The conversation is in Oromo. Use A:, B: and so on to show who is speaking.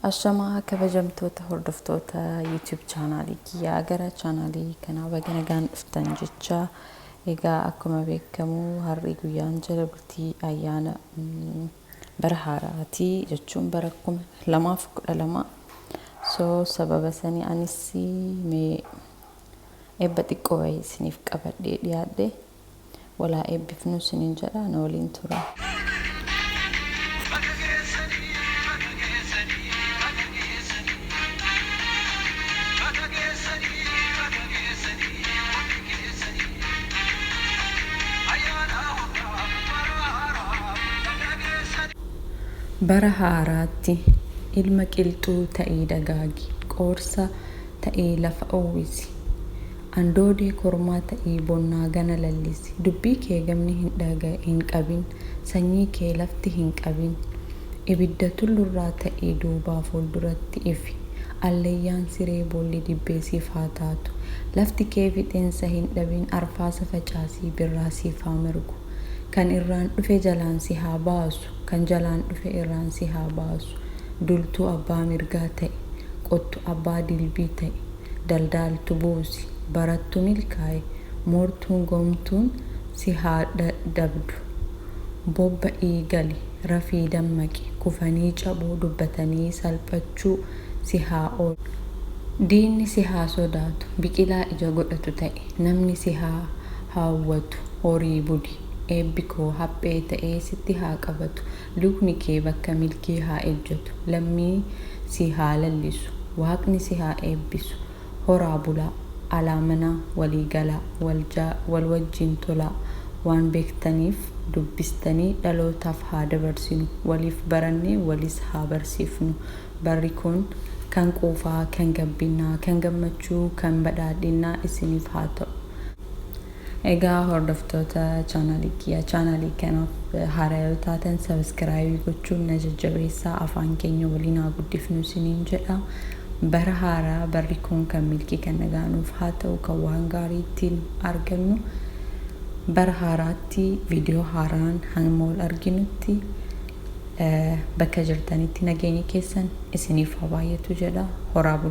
A: Ashamaa kabajamtoota hordoftoota YouTube chaanaalii kiyyaa gara chaanaalii kanaa baga nagaan dhuftan jecha. Egaa akkuma beekamu har'i guyyaan jala bultii ayyaana bara haaraatii jechuun bara 2012. So sababa sanii anis mee eebba xiqqoo wayii isiniif qabadhee dhiyaadhe, walaa eebbifnu isiniin jedha, na waliin tura. Bara haaraatti ilma qilxuu ta'ii dagaagi, qoorsa ta'ii lafa uwwisi. Andoodee kormaa ta'ii bonnaa gana lallisi. Dubbii kee gamni hin qabin, sanyii kee lafti hin qabin. Ibidda tullurraa ta'ii duubaa fuulduratti ifi. Alleeyyaan siree boolli dibbee siif haa taatu. Lafti kee fixeensa hin dhabin, arfaasa facaasii birraa siif haa margu. Kan irraan dhufe jalaan si haa baasu, kan jalaan dhufe irraan si haa baasu. Dultuu abbaa mirgaa ta'i, qottu abbaa dilbii ta'i, daldaaltu buusi, barattu milkaa'i, moortuun gomtuun si haa dabdu. Bobba'ii gali, rafii dammaqi, kufanii cabuu, dubbatanii salphachuu si haa oolchu. Diinni si haa sodaatu, biqilaa ija godhatu ta'i, namni si haa hawwatu, horii buli. Eebbi koo haphee ta'ee sitti haa qabatu, lukni kee bakka milkii haa ejjetu, lammii si haa lallisu, waaqni si haa eebbisu. Horaa bulaa, alaa manaa walii galaa, wal wajjin tolaa, waan beektaniif dubbistanii dhalootaaf haa dabarsinu, waliif barannee walis haa barsiifnu. Barri kun kan quufaa, kan gabbinaa, kan gammachuu, kan badhaadhinaa isiniif haa ta'u. Egaa hordoftoota chaanaalii kiyyaa, chaanaalii kanaaf haaraa yoo taatan subscribe gochuun na jajjabeessaa, afaan keenya waliin haa guddifnu isiniin jedha. Bara haaraa, barri kun kan milkii, kan nagaanuuf haa ta'u, kan waan gaarii ittiin argannu. Bara haaraatti viidiyoo haaraan hamma wal arginutti bakka jirtanitti nageenyi keessan isiniif haa baay'atu jedha. Horaa bulaa.